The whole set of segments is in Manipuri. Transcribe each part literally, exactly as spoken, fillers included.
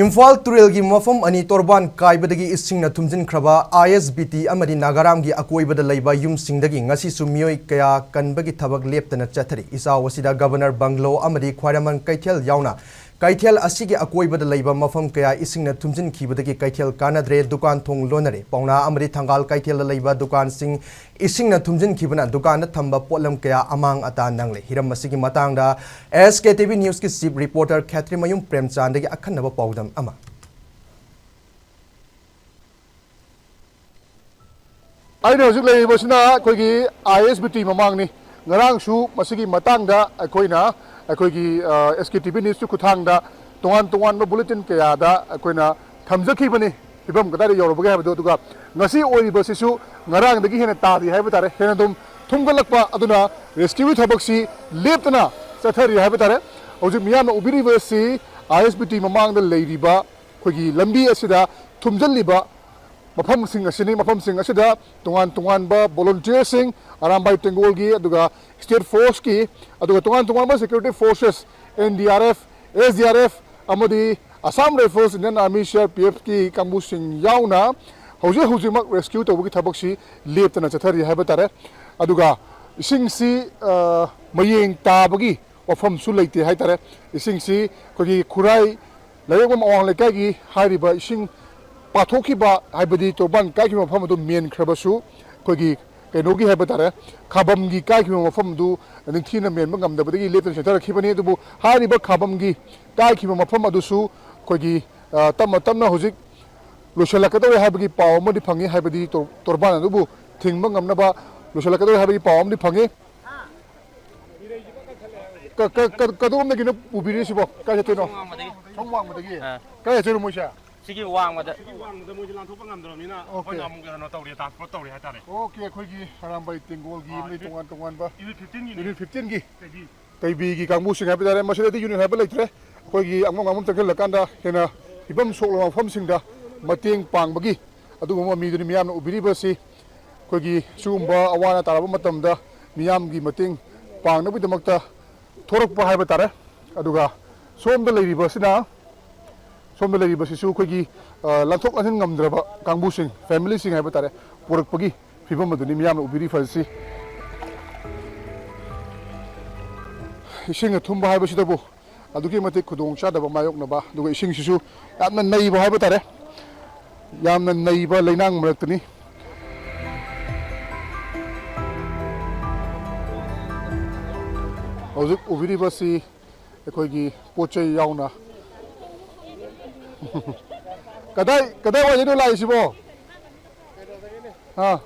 ꯏꯝꯐꯥꯜ ꯇꯨꯔꯦꯜꯒꯤ ꯃꯐꯝ ꯑꯅꯤ ꯇꯣꯔꯕꯥꯟ ꯀꯥꯏꯕꯗꯒꯤ ꯏꯁꯤꯡꯅ ꯊꯨꯝꯖꯤꯟꯈ꯭ꯔꯕ ꯑꯥꯏ ꯑꯦꯁ ꯕꯤ ꯇꯤ ꯑꯃꯗꯤ ꯅꯥꯒꯥꯔꯥꯝꯒꯤ ꯑꯀꯣꯏꯕꯗ ꯂꯩꯕ ꯌꯨꯝꯁꯤꯡꯗꯒꯤ ꯉꯁꯤꯁꯨ ꯃꯤꯑꯣꯏ ꯀꯌꯥ ꯀꯟꯕꯒꯤ ꯊꯕꯛ ꯂꯦꯞꯇꯅ ꯆꯠꯊꯔꯤ꯫ ꯏꯆꯥꯎ ꯑꯁꯤꯗ ꯒꯕꯔꯅꯔ ꯕꯪꯒ꯭ꯂꯣ ꯑꯃꯗꯤ ꯈ꯭ꯋꯥꯏꯔꯝꯕꯟ ꯀꯩꯊꯦꯜ ꯌꯥꯎꯅ ꯀꯩꯊꯦꯜ ꯑꯁꯤꯒꯤ ꯑꯀꯣꯏꯕꯗ ꯂꯩꯕ ꯃꯐꯝ ꯀꯌꯥ ꯏꯁꯤꯡꯅ ꯊꯨꯝꯖꯤꯟꯈꯤꯕꯗꯒꯤ ꯀꯩꯊꯦꯜ ꯀꯥꯟꯅꯗ꯭ꯔꯦ, ꯗꯨꯀꯥꯟ ꯊꯣꯡ ꯂꯣꯟꯅꯔꯦ꯫ ꯄꯥꯎꯅꯥ ꯑꯃꯗꯤ ꯊꯪꯒꯥꯜ ꯀꯩꯊꯦꯜꯗ ꯂꯩꯕ ꯗꯨꯀꯥꯟꯁꯤꯡ ꯏꯁꯤꯡꯅ ꯊꯨꯝꯖꯤꯟꯈꯤꯕꯅ ꯗꯨꯀꯥꯟꯗ ꯊꯝꯕ ꯄꯣꯠꯂꯝ ꯀꯌꯥ ꯑꯃꯥꯡ ꯑꯇꯥ ꯅꯪꯂꯦ꯫ ꯍꯤꯔꯝ ꯑꯁꯤꯒꯤ ꯃꯇꯥꯡꯗ ꯑꯦꯁ ꯀꯦ ꯇꯤ ꯚꯤ ꯅ꯭ꯌꯨꯁꯀꯤ ꯆꯤꯐ ꯔꯤꯄꯣꯔꯇꯔ ꯈꯦꯇ꯭ꯔꯤꯃꯌꯨꯝ ꯄ꯭ꯔꯦꯝꯆꯥꯟꯗꯒꯤ ꯑꯈꯟꯅꯕ ꯄꯥꯎꯗꯝ ꯑꯃ꯫ ꯑꯩꯅ ꯍꯧꯖꯤꯛ ꯂꯩꯔꯤꯕꯁꯤꯅ ꯑꯩꯈꯣꯏꯒꯤ ꯑꯥꯏ ꯑꯦꯁ ꯕꯤ ꯇꯤ ꯃꯃꯥꯡꯅꯤ꯫ ꯉꯔꯥꯡꯁꯨ ꯃꯁꯤꯒꯤ ꯃꯇꯥꯡꯗ ꯑꯩꯈꯣꯏꯅ ꯑꯩꯈꯣꯏꯒꯤ, ꯑ, ꯑꯦꯁ ꯀꯦ ꯇꯤ ꯚꯤ ꯅ꯭ꯌꯨꯁꯀꯤ ꯈꯨꯠꯊꯥꯡꯗ ꯇꯣꯉꯥꯟ ꯇꯣꯉꯥꯟꯕ ꯕꯨꯂꯦꯇꯤꯟ ꯀꯌꯥꯗ ꯑꯩꯈꯣꯏꯅ ꯊꯝꯖꯈꯤꯕꯅꯤ, ꯐꯤꯕꯝ ꯀꯗꯥꯏꯗ ꯌꯧꯔꯕꯒꯦ ꯍꯥꯏꯕꯗꯨ꯫ ꯑꯗꯨꯒ ꯉꯁꯤ ꯑꯣꯏꯔꯤꯕꯁꯤꯁꯨ ꯉꯔꯥꯡꯗꯒꯤ ꯍꯦꯟꯅ ꯇꯥꯔꯤ ꯍꯥꯏꯕ ꯇꯥꯔꯦ, ꯍꯦꯟꯅ ꯑꯗꯨꯝ ꯊꯨꯝꯒꯠꯂꯛꯄ ꯑꯗꯨꯅ ꯔꯦꯁꯀ꯭ꯌꯨꯒꯤ ꯊꯕꯛꯁꯤ ꯂꯦꯞꯇꯅ ꯆꯠꯊꯔꯤ ꯍꯥꯏꯕ ꯇꯥꯔꯦ꯫ ꯍꯧꯖꯤꯛ ꯃꯤꯌꯥꯝꯅ ꯎꯕꯤꯔꯤꯕꯁꯤ ꯑꯥꯏ ꯑꯦꯁ ꯕꯤ ꯇꯤ ꯃꯃꯥꯡꯗ ꯂꯩꯔꯤꯕ ꯑꯩꯈꯣꯏꯒꯤ ꯂꯝꯕꯤ ꯑꯁꯤꯗ ꯊꯨꯝꯖꯤꯜꯂꯤꯕ ꯃꯐꯝꯁꯤꯡ ꯑꯁꯤꯅꯤ꯫ ꯃꯐꯝꯁꯤꯡ ꯑꯁꯤꯗ ꯇꯣꯉꯥꯟ ꯇꯣꯉꯥꯟꯕ ꯚꯣꯂꯨꯟꯇꯤꯌꯔꯁꯤꯡ, ꯑꯔꯥꯝꯕꯥꯏ ꯇꯦꯡꯒꯣꯜꯒꯤ, ꯑꯗꯨꯒ ꯁ꯭ꯇꯦꯠ ꯐꯣꯔꯁꯀꯤ, ꯑꯗꯨꯒ ꯇꯣꯉꯥꯟ ꯇꯣꯉꯥꯟꯕ security forces, N D R F, S D R F, ꯑꯃꯗꯤ Assam rifles, Indian army, C R P ꯑꯦꯐꯀꯤ ꯀꯥꯡꯕꯨꯁꯤꯡ ꯌꯥꯎꯅ ꯍꯧꯖꯤꯛ ꯍꯧꯖꯤꯛꯃꯛ ꯔꯦꯁꯀ꯭ꯌꯨ ꯇꯧꯕꯒꯤ ꯊꯕꯛꯁꯤ ꯂꯦꯞꯇꯅ ꯆꯠꯊꯔꯤ ꯍꯥꯏꯕ ꯇꯥꯔꯦ꯫ ꯑꯗꯨꯒ ꯏꯁꯤꯡꯁꯤ, ꯑ, ꯃꯌꯦꯡ ꯇꯥꯕꯒꯤ ꯋꯥꯐꯝꯁꯨ ꯂꯩꯇꯦ ꯍꯥꯏ ꯇꯥꯔꯦ꯫ ꯏꯁꯤꯡꯁꯤ ꯑꯩꯈꯣꯏꯒꯤ ꯈꯨꯔꯥꯏ ꯂꯩꯔꯛꯃꯝ ꯑꯋꯥꯡ ꯂꯩꯀꯥꯏꯒꯤ ꯍꯥꯏꯔꯤꯕ ꯏꯁꯤꯡ ꯄꯥꯊꯣꯛꯈꯤꯕ, ꯍꯥꯏꯕꯗꯤ ꯇꯣꯔꯕꯥꯟ ꯀꯥꯏꯈꯤꯕ ꯃꯐꯝ ꯑꯗꯨ ꯃꯦꯟꯈ꯭ꯔꯕꯁꯨ, ꯑꯩꯈꯣꯏꯒꯤ ꯀꯩꯅꯣꯒꯤ ꯍꯥꯏꯕ ꯇꯥꯔꯦ, ꯈꯥꯕꯝꯒꯤ ꯀꯥꯏꯈꯤꯕ ꯃꯐꯝ ꯑꯗꯨ ꯅꯤꯡꯊꯤꯅ ꯃꯦꯟꯕ ꯉꯝꯗꯕꯗꯒꯤ ꯂꯦꯞꯇꯅ ꯆꯦꯟꯊꯔꯛꯈꯤꯕꯅꯤ꯫ ꯑꯗꯨꯕꯨ ꯍꯥꯏꯔꯤꯕ ꯈꯥꯕꯝꯒꯤ ꯀꯥꯏꯈꯤꯕ ꯃꯐꯝ ꯑꯗꯨꯁꯨ ꯑꯩꯈꯣꯏꯒꯤ, ꯑ, ꯇꯞꯅ ꯇꯞꯅ ꯍꯧꯖꯤꯛ ꯂꯣꯏꯁꯤꯜꯂꯛꯀꯗꯧꯔꯦ ꯍꯥꯏꯕꯒꯤ ꯄꯥꯎ ꯑꯃꯗꯤ ꯐꯪꯉꯤ, ꯍꯥꯏꯕꯗꯤ ꯇꯣ-, ꯇꯣꯔꯕꯥꯟ ꯑꯗꯨꯕꯨ ꯊꯤꯡꯕ ꯉꯝꯅꯕ ꯂꯣꯏꯁꯤꯜꯂꯛꯀꯗꯧꯔꯦ ꯍꯥꯏꯕꯒꯤ ꯄꯥꯎ ꯑꯃꯗꯤ ꯐꯪꯉꯤ꯫ ꯀ-, ꯀ-, ꯀ-, ꯀꯗꯣꯝꯗꯒꯤꯅꯣ ꯄꯨꯕꯤꯔꯤꯁꯤꯕꯣ? ꯀꯥꯏ ꯆꯠꯇꯣꯏꯅꯣ? ꯁꯣꯝ ꯋꯥꯡꯃꯗꯒꯤ꯫ ꯁꯣꯝ ꯋꯥꯡꯃꯗꯒꯤ? ꯑꯥ꯫ ꯀꯥꯏ ꯆꯠꯇꯣꯏꯅꯣ ꯃꯣꯏꯁꯦ? ꯁꯤꯒꯤ ꯋꯥꯡꯃꯗ꯫ ꯁꯤꯒꯤ ꯋꯥꯡꯃꯗ ꯃꯣꯏꯁꯦ ꯂꯥꯟꯊꯣꯛꯄ ꯉꯝꯗ꯭ꯔꯕꯅꯤꯅ ꯑꯣꯀꯦ꯫ ꯑꯩꯈꯣꯏꯅ ꯑꯃꯨꯛ ꯀꯩꯅꯣ ꯇꯧꯔꯤ, ꯇ꯭ꯔꯥꯟꯁꯄꯣꯔꯠ ꯇꯧꯔꯤ ꯍꯥꯏꯇꯥꯔꯦ꯫ ꯑꯣꯀꯦ, ꯑꯩꯈꯣꯏꯒꯤ ꯑꯔꯥꯝꯕꯥꯏ ꯇꯦꯡꯒꯣꯜꯒꯤ ꯑꯥ, ꯃꯣꯏ ꯌꯨꯅꯤꯠ ꯇꯣꯉꯥꯟ ꯇꯣꯉꯥꯟꯕ ꯌꯨꯅꯤꯠ ꯐꯤꯐꯇꯤꯟꯒꯤꯅꯦ꯫ ꯌꯨꯅꯤꯠ ꯐꯤꯐꯇꯤꯟꯒꯤ ꯀꯩꯕꯤ꯫ ꯀꯩꯕꯤꯒꯤ ꯀꯥꯡꯕꯨꯁꯤꯡ ꯍꯥꯏꯕ ꯇꯥꯔꯦ꯫ ꯃꯁꯤꯗꯗꯤ ꯌꯨꯅꯤꯠ ꯍꯥꯏꯕ ꯂꯩꯇ꯭ꯔꯦ꯫ ꯑꯩꯈꯣꯏꯒꯤ ꯑꯉꯝ ꯑꯉꯝ ꯆꯪꯁꯤꯜꯂꯀꯥꯟꯗ ꯍꯦꯟꯅ ꯐꯤꯕꯝ ꯁꯣꯛꯂꯕ ꯃꯐꯝꯁꯤꯡꯗ ꯃꯇꯦꯡ ꯄꯥꯡꯕꯒꯤ ꯑꯗꯨꯒꯨꯝꯕ ꯃꯤꯗꯨꯅꯤ ꯃꯤꯌꯥꯝꯅ ꯎꯕꯤꯔꯤꯕꯁꯤ꯫ ꯑꯩꯈꯣꯏꯒꯤ ꯁꯤꯒꯨꯝꯕ ꯑꯋꯥ ꯑꯅꯥ ꯇꯥꯔꯕ ꯃꯇꯝꯗ ꯃꯤꯌꯥꯝꯒꯤ ꯃꯇꯦꯡ ꯄꯥꯡꯅꯕꯒꯤꯗꯃꯛꯇ ꯊꯣꯔꯛꯄ ꯍꯥꯏꯕ ꯇꯥꯔꯦ꯫ ꯑꯗꯨꯒ ꯁꯣꯝꯗ ꯂꯩꯔꯤꯕꯁꯤꯅ ꯁꯣꯝꯗ ꯂꯩꯔꯤꯕꯁꯤꯁꯨ ꯑꯩꯈꯣꯏꯒꯤ, ꯑ, ꯂꯥꯟꯊꯣꯛ ꯂꯥꯟꯁꯤꯟ ꯉꯝꯗ꯭ꯔꯕ ꯀꯥꯡꯕꯨꯁꯤꯡ, ꯐꯦꯃꯤꯂꯤꯁꯤꯡ ꯍꯥꯏꯕ ꯇꯥꯔꯦ, ꯄꯨꯔꯛꯄꯒꯤ ꯐꯤꯕꯝ ꯑꯗꯨꯅꯤ ꯃꯤꯌꯥꯝꯅ ꯎꯕꯤꯔꯤꯕ ꯑꯁꯤ꯫ ꯏꯁꯤꯡ ꯑꯊꯨꯝꯕ ꯍꯥꯏꯕꯁꯤꯗꯕꯨ ꯑꯗꯨꯛꯀꯤ ꯃꯇꯤꯛ ꯈꯨꯗꯣꯡ ꯆꯥꯗꯕ ꯃꯥꯌꯣꯛꯅꯕ, ꯑꯗꯨꯒ ꯏꯁꯤꯡꯁꯤꯁꯨ ꯌꯥꯝꯅ ꯅꯩꯕ ꯍꯥꯏꯕ ꯇꯥꯔꯦ, ꯌꯥꯝꯅ ꯅꯩꯕ ꯂꯩꯅꯥꯡ ꯃꯔꯛꯇꯅꯤ꯫ ꯍꯧꯖꯤꯛ ꯎꯕꯤꯔꯤꯕꯁꯤ ꯑꯩꯈꯣꯏꯒꯤ ꯄꯣꯠ ꯆꯩ ꯌꯥꯎꯅ꯫ ꯀꯗꯥꯏ, ꯀꯗꯥꯏꯋꯥꯏꯗꯩꯅꯣ ꯂꯥꯛꯏꯁꯤꯕꯣ? ꯑꯥ꯫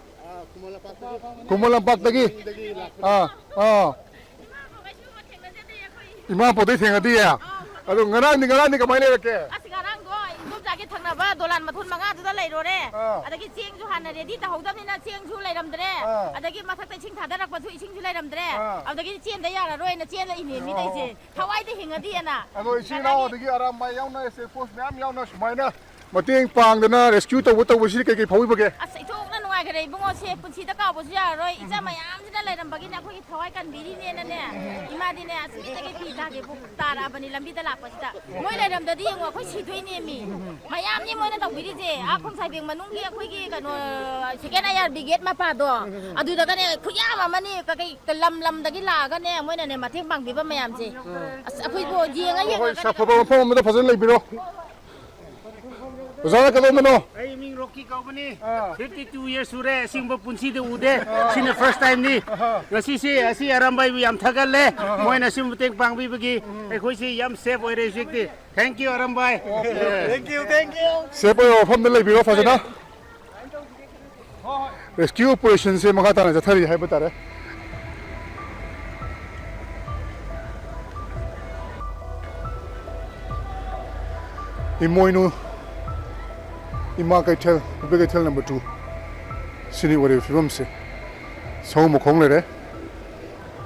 ꯈꯨꯃꯟ ꯂꯝꯄꯥꯛꯇꯒꯤ? ꯑꯥ, ꯑꯥ꯫ ꯏꯃꯥ ꯄꯣꯛꯇꯩ ꯊꯦꯡꯅꯗꯤꯌꯦ? ꯑꯗꯣ ꯉꯔꯥꯡꯗꯤ, ꯉꯔꯥꯡꯗꯤ ꯀꯃꯥꯏꯅ ꯂꯩꯔꯛꯀꯦ? ꯑꯁ, ꯉꯔꯥꯡꯗꯣ ꯏꯟꯗꯣꯝꯆꯥꯒꯤ ꯊꯪꯅꯕ ꯗꯣꯂꯥꯟ ꯃꯊꯣꯟ ꯃꯉꯥꯗꯨꯗ ꯂꯩꯔꯨꯔꯦ꯫ ꯑꯥ꯫ ꯑꯗꯒꯤ ꯆꯦꯡꯁꯨ ꯍꯥꯟꯅ ꯔꯦꯗꯤ ꯇꯧꯍꯧꯗꯕꯅꯤꯅ ꯆꯦꯡꯁꯨ ꯂꯩꯔꯝꯗ꯭ꯔꯦ꯫ ꯑꯥ꯫ ꯑꯗꯒꯤ ꯃꯊꯛꯇ ꯏꯁꯤꯡ ꯊꯥꯗꯔꯛꯄꯁꯨ ꯏꯁꯤꯡꯁꯨ ꯂꯩꯔꯝꯗ꯭ꯔꯦ꯫ ꯑꯥ꯫ ꯑꯗꯒꯤ ꯆꯦꯟꯗ ꯌꯥꯔꯔꯣꯏꯅ ꯆꯦꯜꯂꯛꯏꯅꯦ ꯃꯤꯗꯩꯁꯦ꯫ ꯑꯣ꯫ ꯊꯋꯥꯏꯗ ꯍꯤꯡꯉꯗꯤꯑꯅ꯫ ꯑꯗꯣ ꯏꯆꯤꯜ ꯏꯅꯥꯎ ꯉꯔꯥꯡꯒꯤ ꯑꯗꯒꯤ ꯑꯔꯥꯝꯕꯥꯏ ꯌꯥꯎꯅ, ꯑꯦꯁ ꯑꯦꯐ ꯐꯣꯔꯁ ꯃꯌꯥꯝ ꯌꯥꯎꯅ ꯁꯨꯃꯥꯏꯅ ꯃꯇꯦꯡ ꯄꯥꯡꯗꯅ ꯔꯦꯁꯀ꯭ꯌꯨ ꯇꯧꯕ, ꯇꯧꯕꯁꯤꯗꯤ ꯀꯩ ꯀꯩ ꯐꯥꯎꯕꯤꯕꯒꯦ? ꯑꯁ, ꯏꯊꯣꯛꯅ ꯅꯨꯡꯉꯥꯏꯈꯔꯦ ꯏꯕꯨꯡꯉꯣ, ꯁꯦ ꯄꯨꯟꯁꯤꯗ ꯀꯥꯎꯕꯁꯨ ꯌꯥꯔꯔꯣꯏ꯫ ꯏꯆꯥ ꯃꯌꯥꯝꯁꯤꯅ ꯂꯩꯔꯝꯕꯒꯤꯅꯦ ꯑꯩꯈꯣꯏꯒꯤ ꯊꯋꯥꯏ ꯀꯟꯕꯤꯔꯤꯅꯦꯅꯅꯦ꯫ ꯏꯃꯥꯗꯤꯅꯦ, ꯑꯁ, ꯃꯤꯗꯒꯤ ꯐꯤ ꯇꯥꯗꯦ, ꯄꯨꯛ ꯇꯥꯔꯛꯑꯕꯅꯤ ꯂꯝꯕꯤꯗ ꯂꯥꯛꯄꯁꯤꯗ꯫ ꯃꯣꯏ ꯂꯩꯔꯝꯗꯗꯤ ꯌꯦꯡꯉꯣ, ꯑꯩꯈꯣꯏ ꯁꯤꯗꯣꯏꯅꯦꯃꯤ꯫ ꯃꯌꯥꯝꯅꯤ ꯃꯣꯏꯅ ꯇꯧꯕꯤꯔꯤꯁꯦ꯫ ꯑꯥ ꯈꯣꯡꯁꯥꯏꯕꯦꯡ ꯃꯅꯨꯡꯒꯤ ꯑꯩꯈꯣꯏꯒꯤ ꯀꯩꯅꯣ, ꯁꯦꯀꯦꯟ ꯑꯥꯏ ꯑꯥꯔ ꯕ꯭ꯔꯤꯒꯦꯗ ꯃꯄꯥꯗꯣ, ꯑꯗꯨꯗꯒꯅꯦ ꯈꯨꯌꯥꯝ ꯑꯃꯅꯤ, ꯀꯩ, ꯀꯩ, ꯂꯝ ꯂꯝꯗꯒꯤ ꯂꯥꯛꯑꯒꯅꯦ ꯃꯣꯏꯅꯅꯦ ꯃꯇꯦꯡ ꯄꯥꯡꯕꯤꯕ ꯃꯌꯥꯝꯁꯦ꯫ ꯑꯁ, ꯑꯩꯈꯣꯏꯕꯨ ꯌꯦꯡꯉ ꯍꯣꯏ, ꯌꯦꯡꯉꯒꯅꯦ꯫ ꯑꯐꯕ ꯃꯐꯝ ꯑꯃꯗ ꯐꯖꯅ ꯂꯩꯕꯤꯔꯣ꯫ ꯑꯣꯖꯥꯅ ꯀꯩꯗꯧꯕꯅꯣ? ꯑꯩ ꯃꯤꯡ ꯔꯣꯀꯤ ꯀꯧꯕꯅꯤ꯫ ꯑꯥ꯫ ꯐꯤꯐꯇꯤ ꯇꯨ ꯌꯔꯁ ꯁꯨꯔꯦ ꯑꯁꯤꯒꯨꯝꯕ ꯄꯨꯟꯁꯤꯗ ꯎꯗꯦ꯫ ꯑꯥ꯫ ꯁꯤꯅ ꯐꯥꯔꯁ ꯇꯥꯏꯝꯅꯤ꯫ ꯑꯍꯥ꯫ ꯉꯁꯤꯁꯦ ꯑꯁꯤ ꯑꯔꯥꯝꯕꯥꯏꯕꯨ ꯌꯥꯝ ꯊꯥꯒꯠꯂꯦ꯫ ꯑꯍꯥ꯫ ꯃꯣꯏꯅ ꯑꯁꯤꯒꯨꯝꯕ ꯃꯇꯦꯡ ꯄꯥꯡꯕꯤꯕꯒꯤ ꯎꯝ꯫ ꯑꯩꯈꯣꯏꯁꯤ ꯌꯥꯝ ꯁꯦꯐ ꯑꯣꯏꯔꯦ ꯍꯧꯖꯤꯛꯇꯤ꯫ Thank you, Arambai. Okay. Thank you, thank you. Safe ꯑꯣꯏꯕ ꯃꯐꯝꯗ ꯂꯩꯕꯤꯔꯣ ꯐꯖꯅ꯫ ꯔꯦꯁꯀ꯭ꯌꯨ ꯑꯣꯄꯔꯦꯁꯟꯁꯦ ꯃꯈꯥ ꯇꯥꯅ ꯆꯠꯊꯔꯤ ꯍꯥꯏꯕ ꯇꯥꯔꯦ꯫ ꯏꯃꯣꯏꯅꯨ ꯏꯃꯥ ꯀꯩꯊꯦꯜ, ꯅꯨꯄꯤ ꯀꯩꯊꯦꯜ ꯅꯝꯕꯔ ꯇꯨ, ꯁꯤꯅꯤ ꯑꯣꯏꯔꯤꯕ ꯐꯤꯕꯝꯁꯦ꯫ ꯁꯑꯣꯝ ꯃꯈꯣꯡ ꯂꯩꯔꯦ,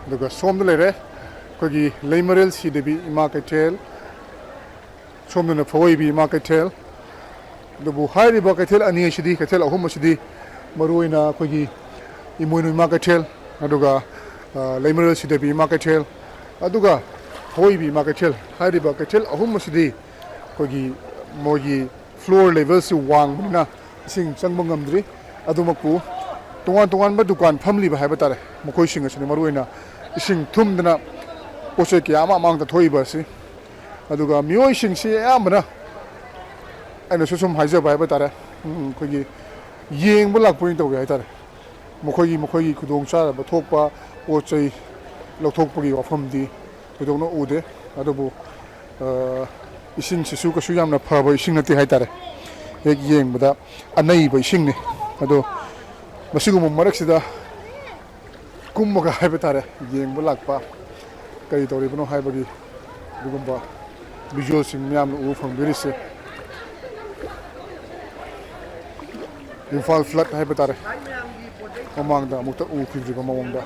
ꯑꯗꯨꯒ ꯁꯣꯝꯗ ꯂꯩꯔꯦ ꯑꯩꯈꯣꯏꯒꯤ ꯂꯩꯃꯔꯦꯜ ꯁꯤꯗꯦꯕꯤ ꯏꯃꯥ ꯀꯩꯊꯦꯜ, ꯁꯣꯝꯗꯅ ꯐꯧꯋꯩꯕꯤ ꯏꯃꯥ ꯀꯩꯊꯦꯜ꯫ ꯑꯗꯨꯕꯨ ꯍꯥꯏꯔꯤꯕ ꯀꯩꯊꯦꯜ ꯑꯅꯤ ꯑꯁꯤꯗꯤ, ꯀꯩꯊꯦꯜ ꯑꯍꯨꯝ ꯑꯁꯤꯗꯤ ꯃꯔꯨꯑꯣꯏꯅ ꯑꯩꯈꯣꯏꯒꯤ ꯏꯃꯣꯏꯅꯨ ꯏꯃꯥ ꯀꯩꯊꯦꯜ, ꯑꯗꯨꯒ, ꯑ, ꯂꯩꯃꯔꯦꯜ ꯁꯤꯗꯕꯤ ꯏꯃꯥ ꯀꯩꯊꯦꯜ, ꯑꯗꯨꯒ ꯐꯧꯋꯩꯕꯤ ꯏꯃꯥ ꯀꯩꯊꯦꯜ ꯍꯥꯏꯔꯤꯕ ꯀꯩꯊꯦꯜ ꯑꯍꯨꯝ ꯑꯁꯤꯗꯤ ꯑꯩꯈꯣꯏꯒꯤ ꯃꯣꯏꯒꯤ floor levelꯁꯤ ꯋꯥꯡꯕꯅꯤꯅ ꯏꯁꯤꯡ ꯆꯪꯕ ꯉꯝꯗ꯭ꯔꯤ꯫ ꯑꯗꯨꯃꯛꯄꯨ ꯇꯣꯉꯥꯟ ꯇꯣꯉꯥꯟꯕ ꯗꯨꯀꯥꯟ ꯐꯝꯂꯤꯕ ꯍꯥꯏꯕ ꯇꯥꯔꯦ, ꯃꯈꯣꯏꯁꯤꯡ ꯑꯁꯤꯅ ꯃꯔꯨꯑꯣꯏꯅ ꯏꯁꯤꯡ ꯊꯨꯝꯗꯅ ꯄꯣꯠ ꯆꯩ ꯀꯌꯥ ꯑꯃ ꯑꯃꯥꯡ ꯊꯣꯛꯏꯕ ꯑꯁꯤ꯫ ꯑꯗꯨꯒ ꯃꯤꯑꯣꯏꯁꯤꯡꯁꯤ ꯑꯌꯥꯝꯕꯅ ꯑꯩꯅꯁꯨ ꯁꯨꯝ ꯍꯥꯏꯖꯕ ꯍꯥꯏꯕ ꯇꯥꯔꯦ, ꯎꯝ, ꯑꯩꯈꯣꯏꯒꯤ ꯌꯦꯡꯕ ꯂꯥꯛꯄ ꯑꯣꯏꯅ ꯇꯧꯋꯦ ꯍꯥꯏ ꯇꯥꯔꯦ꯫ ꯃꯈꯣꯏꯒꯤ, ꯃꯈꯣꯏꯒꯤ ꯈꯨꯗꯣꯡꯆꯥꯗꯕ ꯊꯣꯛꯄ ꯄꯣꯠ ꯆꯩ ꯂꯧꯊꯣꯛꯄꯒꯤ ꯋꯥꯐꯝꯗꯤ ꯊꯣꯏꯗꯣꯛꯅ ꯎꯗꯦ꯫ ꯑꯗꯨꯕꯨ, ꯑ, ꯏꯁꯤꯡꯁꯤꯁꯨ ꯀꯩꯁꯨ ꯌꯥꯝꯅ ꯐꯕ ꯏꯁꯤꯡ ꯅꯠꯇꯦ ꯍꯥꯏ ꯇꯥꯔꯦ꯫ ꯍꯦꯛ ꯌꯦꯡꯕꯗ ꯑꯅꯩꯕ ꯏꯁꯤꯡꯅꯤ꯫ ꯑꯗꯣ ꯃꯁꯤꯒꯨꯝꯕ ꯃꯔꯛꯁꯤꯗ ꯀꯨꯝꯃꯒ ꯍꯥꯏꯕ ꯇꯥꯔꯦ, ꯌꯦꯡꯕ ꯂꯥꯛꯄ ꯀꯔꯤ ꯇꯧꯔꯤꯕꯅꯣ ꯍꯥꯏꯕꯒꯤ ꯑꯗꯨꯒꯨꯝꯕ visualꯁꯤꯡ ꯃꯌꯥꯝꯅ ꯎꯕ ꯐꯪꯕꯤꯔꯤꯁꯦ꯫ ꯏꯝꯐꯥꯜ flood ꯍꯥꯏꯕ ꯇꯥꯔꯦ, ꯃꯃꯥꯡꯗ ꯑꯃꯨꯛꯇ ꯎꯈꯤꯗ꯭ꯔꯤꯕ ꯃꯑꯣꯡꯗ꯫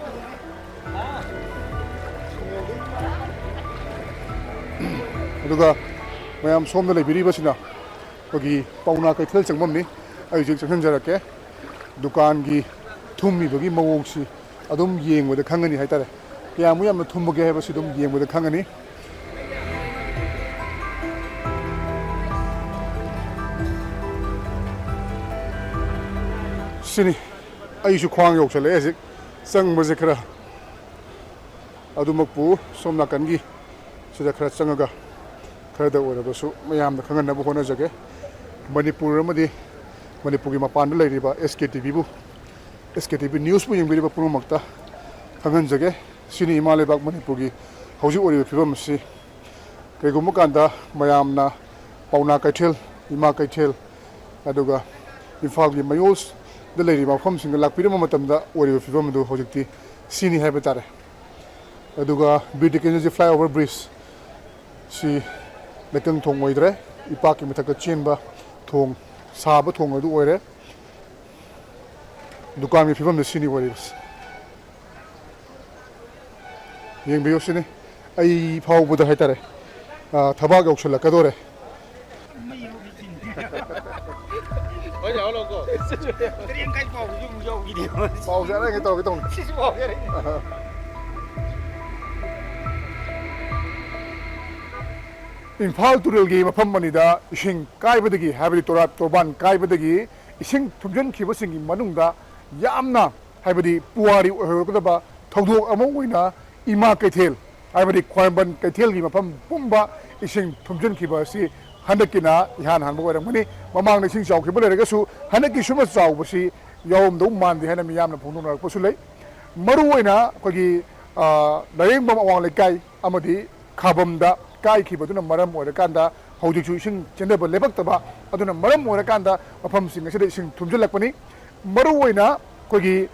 ꯑꯗꯨꯒ ꯃꯌꯥꯝ ꯁꯣꯝꯗ ꯂꯩꯕꯤꯔꯤꯕꯁꯤꯅ ꯑꯩꯈꯣꯏꯒꯤ ꯄꯥꯎꯅꯥ ꯀꯩꯊꯦꯜ ꯆꯪꯐꯝꯅꯤ꯫ ꯑꯩ ꯍꯧꯖꯤꯛ ꯆꯪꯁꯤꯟꯖꯔꯛꯀꯦ꯫ ꯗꯨꯀꯥꯟꯒꯤ ꯊꯨꯝꯃꯤꯕꯒꯤ ꯃꯑꯣꯡꯁꯤ ꯑꯗꯨꯝ ꯌꯦꯡꯕꯗ ꯈꯪꯒꯅꯤ ꯍꯥꯏꯇꯥꯔꯦ, ꯀꯌꯥꯃꯨꯛ ꯌꯥꯝꯅ ꯊꯨꯝꯕꯒꯦ ꯍꯥꯏꯕꯁꯤ ꯑꯗꯨꯝ ꯌꯦꯡꯕꯗ ꯈꯪꯒꯅꯤ꯫ ꯁꯤꯅꯤ, ꯑꯩꯁꯨ ꯈ꯭ꯋꯥꯡ ꯌꯧꯁꯜꯂꯛꯑꯦ ꯍꯧꯖꯤꯛ꯫ ꯆꯪꯕꯁꯦ ꯈꯔ, ꯑꯗꯨꯃꯛꯄꯨ ꯁꯣꯝ ꯅꯥꯀꯟꯒꯤ ꯁꯤꯗ ꯈꯔ ꯆꯪꯉꯒ ꯈꯔꯗ ꯑꯣꯏꯔꯕꯁꯨ ꯃꯌꯥꯝꯗ ꯈꯪꯍꯟꯅꯕ ꯍꯣꯠꯅꯖꯒꯦ꯫ ꯃꯅꯤꯄꯨꯔ ꯑꯃꯗꯤ ꯃꯅꯤꯄꯨꯔꯒꯤ ꯃꯄꯥꯟꯗ ꯂꯩꯔꯤꯕ S K T Vꯕꯨ, S K T V Newsꯄꯨ ꯌꯦꯡꯕꯤꯔꯤꯕ ꯄꯨꯝꯅꯃꯛꯇ ꯈꯪꯍꯟꯖꯒꯦ꯫ ꯁꯤꯅꯤ ꯏꯃꯥ ꯂꯩꯕꯥꯛ ꯃꯅꯤꯄꯨꯔꯒꯤ ꯍꯧꯖꯤꯛ ꯑꯣꯏꯔꯤꯕ ꯐꯤꯕꯝ ꯑꯁꯤ꯫ ꯀꯩꯒꯨꯝꯕ ꯀꯥꯟꯗ ꯃꯌꯥꯝꯅ ꯄꯥꯎꯅꯥ ꯀꯩꯊꯦꯜ, ꯏꯃꯥ ꯀꯩꯊꯦꯜ, ꯑꯗꯨꯒ ꯏꯝꯐꯥꯜꯒꯤ ꯃꯌꯣꯜꯗ ꯂꯩꯔꯤꯕ ꯃꯐꯝꯁꯤꯡꯗ ꯂꯥꯛꯄꯤꯔꯝꯕ ꯃꯇꯝꯗ ꯑꯣꯏꯔꯤꯕ ꯐꯤꯕꯝ ꯑꯗꯨ ꯍꯧꯖꯤꯛꯇꯤ ꯁꯤꯅꯤ ꯍꯥꯏꯕ ꯇꯥꯔꯦ꯫ ꯑꯗꯨꯒ ꯕꯤꯔ ꯇꯤꯀꯦꯟꯗ꯭ꯔꯖꯤꯠ flyover bridge ꯁꯤ ꯂꯩꯀꯪ ꯊꯣꯡ ꯑꯣꯏꯗ꯭ꯔꯦ, ꯏꯄꯥꯛꯀꯤ ꯃꯊꯛꯇ ꯆꯦꯟꯕ ꯊꯣꯡ, ꯁꯥꯕ ꯊꯣꯡ ꯑꯗꯨ ꯑꯣꯏꯔꯦ꯫ ꯗꯨꯀꯥꯟꯒꯤ ꯐꯤꯕꯝꯗ ꯁꯤꯅꯤ ꯑꯣꯏꯔꯤꯕꯁꯤ꯫ ꯌꯦꯡꯕꯤꯌꯨ ꯁꯤꯅꯤ꯫ ꯑꯩ ꯐꯥꯎꯕꯗ ꯍꯥꯏꯇꯥꯔꯦ, ꯑ, ꯊꯕꯥꯛ ꯌꯧꯁꯜꯂꯛꯀꯗꯣꯔꯦ꯫ ꯍꯣꯏ, ꯌꯥꯎꯍꯜꯂꯣꯀꯣ꯫ ꯇ꯭ꯔꯦꯟ ꯀꯥꯏ ꯄꯥꯎꯗꯨꯁꯨ ꯑꯃꯨꯛ ꯌꯥꯎꯈꯤꯗꯦ꯫ ꯄꯥꯎꯁꯦ ꯑꯔꯥꯏ ꯇꯧꯔꯒꯦ ꯇꯧꯅꯤ꯫ ꯁꯤꯁꯨ ꯄꯥꯎꯁꯦ ꯑꯔꯥꯏ꯫ ꯏꯝꯐꯥꯜ ꯇꯨꯔꯦꯜꯒꯤ ꯃꯐꯝ ꯑꯅꯤꯗ ꯏꯁꯤꯡ ꯀꯥꯏꯕꯗꯒꯤ, ꯍꯥꯏꯕꯗꯤ ꯇꯣꯔꯥ ꯇꯣꯔꯕꯥꯟ ꯀꯥꯏꯕꯗꯒꯤ ꯏꯁꯤꯡ ꯊꯨꯝꯖꯤꯟꯈꯤꯕꯁꯤꯡꯒꯤ ꯃꯅꯨꯡꯗ ꯌꯥꯝꯅ, ꯍꯥꯏꯕꯗꯤ ꯄꯨꯋꯥꯔꯤ ꯑꯣꯏꯍꯧꯔꯒꯗꯕ ꯊꯧꯗꯣꯛ ꯑꯃ ꯑꯣꯏꯅ ꯏꯃꯥ ꯀꯩꯊꯦꯜ, ꯍꯥꯏꯕꯗꯤ ꯈ꯭ꯋꯥꯏꯔꯝꯕꯟ ꯀꯩꯊꯦꯜꯒꯤ ꯃꯐꯝ ꯄꯨꯝꯕ ꯏꯁꯤꯡ ꯊꯨꯝꯖꯤꯟꯈꯤꯕ ꯑꯁꯤ ꯍꯟꯗꯛꯀꯤꯅ ꯏꯍꯥꯟ ꯍꯥꯟꯕ ꯑꯣꯏꯔꯝꯒꯅꯤ꯫ ꯃꯃꯥꯡꯗ ꯏꯁꯤꯡ ꯆꯥꯎꯈꯤꯕ ꯂꯩꯔꯒꯁꯨ ꯍꯟꯗꯛꯀꯤ ꯁꯨꯝꯅ ꯆꯥꯎꯕꯁꯤ ꯌꯥꯎꯔꯝꯗꯧ ꯃꯥꯟꯗꯦ ꯍꯥꯏꯅ ꯃꯤꯌꯥꯝꯅ ꯐꯣꯡꯗꯣꯛꯅꯔꯛꯄꯁꯨ ꯂꯩ꯫ ꯃꯔꯨꯑꯣꯏꯅ ꯑꯩꯈꯣꯏꯒꯤ, ꯑ, ꯂꯥꯏꯔꯦꯝꯕꯝ ꯑꯋꯥꯡ ꯂꯩꯀꯥꯏ ꯑꯃꯗꯤ ꯈꯥꯕꯝꯗ ꯀꯥꯏꯈꯤꯕꯗꯨꯅ ꯃꯔꯝ ꯑꯣꯏꯔꯀꯥꯟꯗ ꯍꯧꯖꯤꯛꯁꯨ ꯏꯁꯤꯡ ꯆꯦꯟꯊꯕ ꯂꯦꯞꯄꯛꯇꯕ, ꯑꯗꯨꯅ ꯃꯔꯝ ꯑꯣꯏꯔꯀꯥꯟꯗ ꯃꯐꯝꯁꯤꯡ ꯑꯁꯤꯗ ꯏꯁꯤꯡ ꯊꯨꯝꯖꯤꯜꯂꯛꯄꯅꯤ꯫ ꯃꯔꯨꯑꯣꯏꯅ ꯑꯩꯈꯣꯏꯒꯤ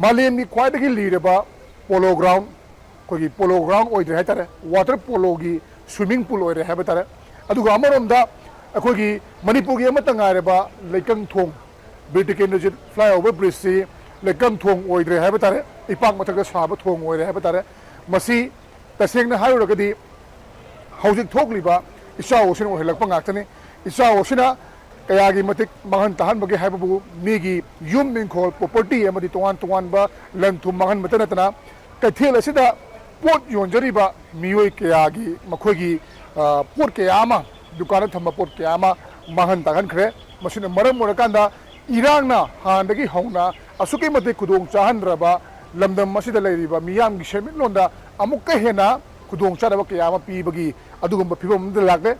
ꯃꯥꯂꯦꯝꯒꯤ ꯈ꯭ꯋꯥꯏꯗꯒꯤ ꯂꯤꯔꯕ ꯄꯣꯂꯣ ꯒ꯭ꯔꯥꯎꯟ, ꯑꯩꯈꯣꯏꯒꯤ ꯄꯣꯂꯣ ꯒ꯭ꯔꯥꯎꯟ ꯑꯣꯏꯗ꯭ꯔꯦ ꯍꯥꯏꯇꯥꯔꯦ, ꯋꯥꯇꯔ ꯄꯣꯂꯣꯒꯤ ꯁ꯭ꯋꯤꯃꯤꯡ ꯄꯨꯜ ꯑꯣꯏꯔꯦ ꯍꯥꯏꯕ ꯇꯥꯔꯦ꯫ ꯑꯗꯨꯒ ꯑꯃꯔꯣꯝꯗ ꯑꯩꯈꯣꯏꯒꯤ ꯃꯅꯤꯄꯨꯔꯒꯤ ꯑꯃꯠꯇ ꯉꯥꯏꯔꯕ ꯂꯩꯀꯪ ꯊꯣꯡ, ꯕꯤꯔ ꯇꯤꯀꯦꯟꯗ꯭ꯔꯖꯤꯠ ꯐ꯭ꯂꯥꯏꯑꯣꯚꯔ ꯕ꯭ꯔꯤꯖꯁꯤ ꯂꯩꯀꯪ ꯊꯣꯡ ꯑꯣꯏꯗ꯭ꯔꯦ ꯍꯥꯏꯕ ꯇꯥꯔꯦ, ꯏꯄꯥꯛ ꯃꯊꯛꯇ ꯁꯥꯕ ꯊꯣꯡ ꯑꯣꯏꯔꯦ ꯍꯥꯏꯕ ꯇꯥꯔꯦ꯫ ꯃꯁꯤ ꯇꯁꯦꯡꯅ ꯍꯥꯏꯔꯨꯔꯒꯗꯤ ꯍꯧꯖꯤꯛ ꯊꯣꯛꯂꯤꯕ ꯏꯆꯥꯎ ꯑꯁꯤꯅ ꯑꯣꯏꯍꯜꯂꯛꯄ ꯉꯥꯛꯇꯅꯤ꯫ ꯏꯆꯥꯎ ꯑꯁꯤꯅ ꯀꯌꯥꯒꯤ ꯃꯇꯤꯛ ꯃꯥꯡꯍꯟ ꯇꯥꯍꯟꯕꯒꯦ ꯍꯥꯏꯕꯕꯨ ꯃꯤꯒꯤ ꯌꯨꯝ, ꯏꯪꯈꯣꯜ, ꯄ꯭ꯔꯣꯄꯔꯇꯤ ꯑꯃꯗꯤ ꯇꯣꯉꯥꯟ ꯇꯣꯉꯥꯟꯕ ꯂꯟ ꯊꯨꯝ ꯃꯥꯡꯍꯟꯕꯇ ꯅꯠꯇꯅ ꯀꯩꯊꯦꯜ ꯑꯁꯤꯗ ꯄꯣꯠ ꯌꯣꯟꯖꯔꯤꯕ ꯃꯤꯑꯣꯏ ꯀꯌꯥꯒꯤ ꯃꯈꯣꯏꯒꯤ, ꯑ, ꯄꯣꯠ ꯀꯌꯥ ꯑꯃ, ꯗꯨꯀꯥꯟꯗ ꯊꯝꯕ ꯄꯣꯠ ꯀꯌꯥ ꯑꯃ ꯃꯥꯡꯍꯟ ꯇꯥꯛꯍꯟꯈ꯭ꯔꯦ꯫ ꯃꯁꯤꯅ ꯃꯔꯝ ꯑꯣꯏꯔꯀꯥꯟꯗ ꯏꯔꯥꯡꯅ ꯍꯥꯟꯅꯗꯒꯤ ꯍꯧꯅ ꯑꯁꯨꯛꯀꯤ ꯃꯇꯤꯛ ꯈꯨꯗꯣꯡ ꯆꯥꯍꯟꯗ꯭ꯔꯕ ꯂꯝꯗꯝ ꯑꯁꯤꯗ ꯂꯩꯔꯤꯕ ꯃꯤꯌꯥꯝꯒꯤ ꯁꯦꯟꯃꯤꯠꯂꯣꯟꯗ ꯑꯃꯨꯛꯀ ꯍꯦꯟꯅ ꯈꯨꯗꯣꯡ ꯆꯥꯗꯕ ꯀꯌꯥ ꯑꯃ ꯄꯤꯕꯒꯤ ꯑꯗꯨꯒꯨꯝꯕ ꯐꯤꯕꯝ ꯑꯃꯗ ꯂꯥꯛꯂꯦ꯫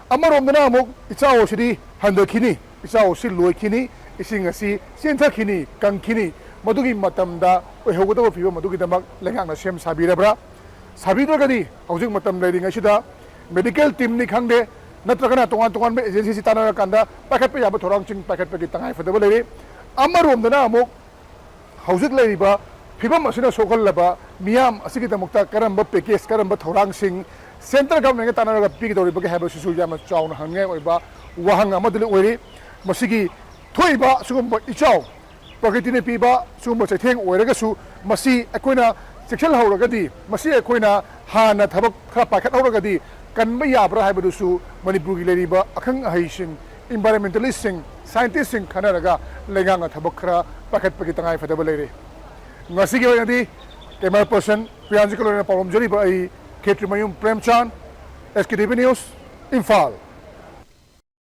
ꯑꯃꯔꯣꯝꯗꯅ ꯑꯃꯨꯛ ꯏꯆꯥꯎ ꯑꯁꯤꯗꯤ ꯍꯟꯊꯈꯤꯅꯤ, ꯏꯆꯥꯎ ꯑꯁꯤ ꯂꯣꯏꯈꯤꯅꯤ, ꯏꯁꯤꯡ ꯑꯁꯤ ꯆꯦꯟꯊꯈꯤꯅꯤ, ꯀꯪꯈꯤꯅꯤ, ꯃꯗꯨꯒꯤ ꯃꯇꯝꯗ ꯑꯣꯏꯍꯧꯒꯗꯕ ꯐꯤꯕꯝ ꯑꯗꯨꯒꯤꯗꯃꯛ ꯂꯩꯉꯥꯛꯅ ꯁꯦꯝ ꯁꯥꯕꯤꯔꯕ꯭ꯔꯥ? ꯁꯥꯕꯤꯗ꯭ꯔꯒꯗꯤ ꯍꯧꯖꯤꯛ ꯃꯇꯝ ꯂꯩꯔꯤꯉꯩꯁꯤꯗ ꯃꯦꯗꯤꯀꯦꯜ ꯇꯤꯝꯅꯤ ꯈꯪꯗꯦ, ꯅꯠꯇ꯭ꯔꯒꯅ ꯇꯣꯉꯥꯟ ꯇꯣꯉꯥꯟꯕ ꯑꯦꯖꯦꯟꯁꯤꯁꯤ ꯇꯥꯟꯅꯔꯀꯥꯟꯗ ꯄꯥꯏꯈꯠꯄ ꯌꯥꯕ ꯊꯧꯔꯥꯡꯁꯤꯡ ꯄꯥꯏꯈꯠꯄꯒꯤ ꯇꯉꯥꯏ ꯐꯗꯕ ꯂꯩꯔꯤ꯫ ꯑꯃꯔꯣꯝꯗꯅ ꯑꯃꯨꯛ ꯍꯧꯖꯤꯛ ꯂꯩꯔꯤꯕ ꯐꯤꯕꯝ ꯑꯁꯤꯅ ꯁꯣꯛꯍꯜꯂꯕ ꯃꯤꯌꯥꯝ ꯑꯁꯤꯒꯤꯗꯃꯛꯇ ꯀꯔꯝꯕ ꯄꯦꯀꯦꯖ, ꯀꯔꯝꯕ ꯊꯧꯔꯥꯡꯁꯤꯡ ꯁꯦꯟꯇ꯭ꯔꯦꯜ ꯒꯚꯔꯟꯃꯦꯟꯠꯀ ꯇꯥꯟꯅꯔꯒ ꯄꯤꯒꯗꯧꯔꯤꯕꯒꯦ ꯍꯥꯏꯕꯁꯤꯁꯨ ꯌꯥꯝꯅ ꯆꯥꯎꯅ ꯍꯪꯅꯤꯡꯉꯥꯏ ꯑꯣꯏꯕ ꯋꯥꯍꯪ ꯑꯃꯗꯤ ꯑꯣꯏꯔꯤ꯫ ꯃꯁꯤꯒꯤ ꯊꯣꯛꯏꯕ ꯁꯤꯒꯨꯝꯕ ꯏꯆꯥꯎ, ꯄ꯭ꯔꯀ꯭ꯔꯤꯇꯤꯅ ꯄꯤꯕ ꯁꯤꯒꯨꯝꯕ ꯆꯩꯊꯦꯡ ꯑꯣꯏꯔꯒꯁꯨ, ꯃꯁꯤ ꯑꯩꯈꯣꯏꯅ ꯆꯦꯛꯁꯤꯜꯍꯧꯔꯒꯗꯤ, ꯃꯁꯤ ꯑꯩꯈꯣꯏꯅ ꯍꯥꯟꯅ ꯊꯕꯛ ꯈꯔ ꯄꯥꯏꯈꯠꯍꯧꯔꯒꯗꯤ ꯀꯟꯕ ꯌꯥꯕ꯭ꯔꯥ ꯍꯥꯏꯕꯗꯨꯁꯨ ꯃꯅꯤꯄꯨꯔꯒꯤ ꯂꯩꯔꯤꯕ ꯑꯈꯪ ꯑꯍꯩꯁꯤꯡ, ꯏꯟꯚꯥꯏꯔꯣꯟꯃꯦꯟꯇꯦꯂꯤꯁꯁꯤꯡ, ꯁꯥꯏꯟꯇꯤꯁꯁꯤꯡ ꯈꯟꯅꯔꯒ ꯂꯩꯉꯥꯛꯅ ꯊꯕꯛ ꯈꯔ ꯄꯥꯏꯈꯠꯄꯒꯤ ꯇꯉꯥꯏ ꯐꯗꯕ ꯂꯩꯔꯦ꯫ ꯉꯁꯤꯒꯤ ꯑꯣꯏꯅꯗꯤ ꯀꯦꯃꯦꯔꯥ ꯄꯔꯁꯟ ꯄ꯭ꯔꯤꯌꯥꯟꯖꯤꯀ ꯂꯣꯏꯅ ꯄꯥꯎꯔꯝꯖꯔꯤꯕ ꯑꯩ ꯈꯦꯇ꯭ꯔꯤꯃꯌꯨꯝ ꯄ꯭ꯔꯦꯝꯆꯥꯟ, ꯑꯦꯁ ꯀꯦ ꯇꯤ ꯚꯤ ꯅ꯭ꯌꯨꯁ, ꯏꯝꯐꯥꯜ꯫